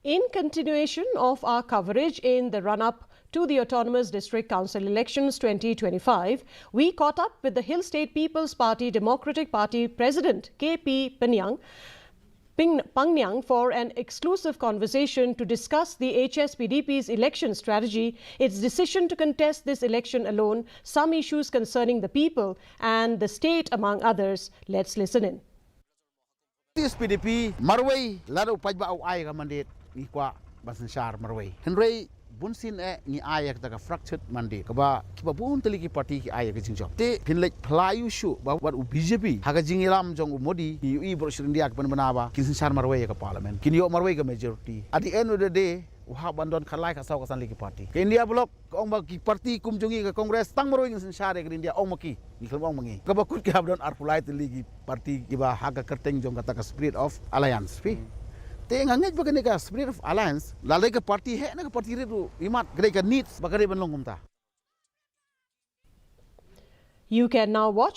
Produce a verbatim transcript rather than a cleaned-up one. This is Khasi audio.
In continuation of our coverage in the run up to the Autonomous District Council elections twenty twenty-five, we caught up with the Hill State People's Party Democratic Party President K P Panyang, Ping, Pangniang for an exclusive conversation to discuss the H S P D P's election strategy, its decision to contest this election alone, some issues concerning the people and the state, among others. Let's listen in. H S P D P marwei lada u paidbah u ai ka mandate ngi kwah ban synshar marwei. Hynrei bun sien eh ngi ai ïa kata ka fractured mandate kaba kiba bun tylli ki party ki ai ïa ka jingjop. Te phin leit phylla ïa u shuh ba wat u B J P ha ka jingïalam jong u Modi, ngi ïohi baroh shi India ki pynbna ba kin synshar marwei ïa ka parliament, kin ïoh marwei ka majority. At the end of the day u hap ban don khatlai khatsaw khatsan tylli ki party. Ka India Bloc ka ong ba ki party kum jong ngi ka Congress tang marwei ngin synshar ïa ka India, ong ma ki. Ngi khlem ong ma ngi. Kaba kut ki hap don arphew lai tylli ki party kiba ha ka kyrteng jong kata ka spirit of alliance phi. Te nga ngeit ba kane ka spirit of alliance lada ka party heh ne ka party rit ruh, imat ka dei ka needs ba ka dei ban long kumta. You can now watch